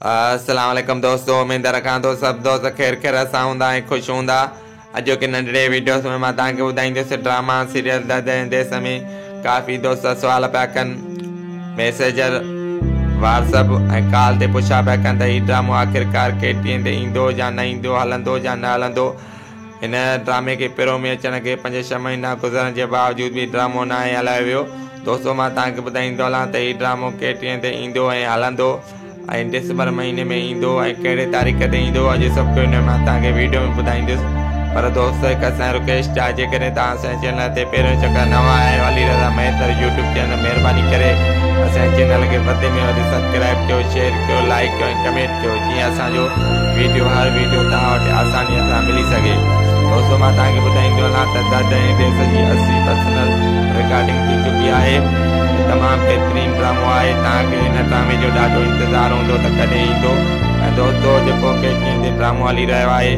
السلام عليڪم دوستو اميد رکان ٿو سڀ دوست خير خير سان هوندا ۽ خوش هوندا. اڄوڪي ننڍڙي ويڊيوز ۾ مان توهان کي ٻڌائيندس ڊراما سيريل درد ۽ ديس ۾ ڪافي دوست سوال پيا ڪن ميسيجر واٽس اپ ۽ ڪال تي پڇا پيا ڪن ته هي ڊرامو آخرڪار ڪي ٽي اين تي ايندو يا نه ايندو هلندو يا نه هلندو. هن ڊرامي کي پرو ۾ اچڻ کي پنج ڇهه مهينا گذرڻ جي باوجود به ڊرامو ناهي هلايو ويو. دوستو مان توهان کي ٻڌائيندو هلان ته هي ڊرامو ڪي ٽي اين تي ايندو ۽ هلندو ۽ ڊسمبر مهيني ۾ ايندو ۽ ڪهڙي تاريخ تي ايندو اڄ سڀ ڪجهه هن مان توهان کي ويڊيو ۾ ٻڌائيندس پر دوستو هڪ اسان رڪويسٽ آهي جيڪڏهن توهان اسان جي چينل تي پهريون چڪر نوان آيا آهيو علي رضا مهيسر يوٽيوب چينل مهرباني ڪري اسان جي چينل کي وڌ ۾ وڌ سبسڪرائب ڪيو شيئر ڪيو لائيڪ ڪيو ۽ ڪمينٽ ڪيو جيئن اسان جو ويڊيو هر ويڊيو توهان وٽ آساني سان ملي سگهي. دوستو مان توهان کي ٻڌائيندو هلان ته درد ۽ ديس جي 80 پرسنل رڪارڊنگ ٿي چڪي آهي تمام بهترين ڊرامو آهي توهان کي هن ڊرامي جو ڏاڍو انتظار هوندو ته ڪڏهن ايندو ۽ دوستو جيڪو ڪي ٽي اين تي ڊرامو هلي رهيو آهي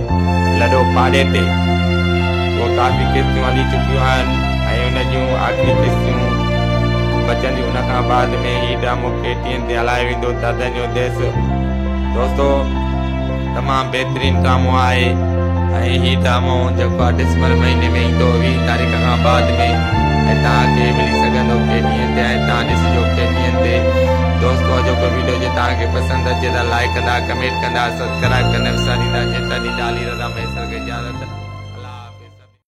لڏو پاڏي تي اهو ڪافي قسطيون هلي چڪيون آهن ۽ ان جون آخري قسطيون بچنديون ان کان بعد ۾ هي ڊرامو ڪي ٽي اين تي هلايو ويندو دردن جو ديس دوستو تمام بهترين ڊرامو آهي ۽ هي ڊرامو جيڪو آهي ڊسمبر مهيني ۾ ايندو 20 تاريخ کان بعد ۾ ۽ توهان کي ملي سگهندو ڪي ٽي اين تي ۽ توهان ڏسجو ڪي ٽي اين تي. دوستو اڄوڪو ويڊيو جي توهان کي پسند اچي ته لائيڪ ڪندا ڪمينٽ ڪندا سبسڪرائب ڪرڻ نه وساريندا جيترا ڏيندا علي رضا مهيسر کي اجازت.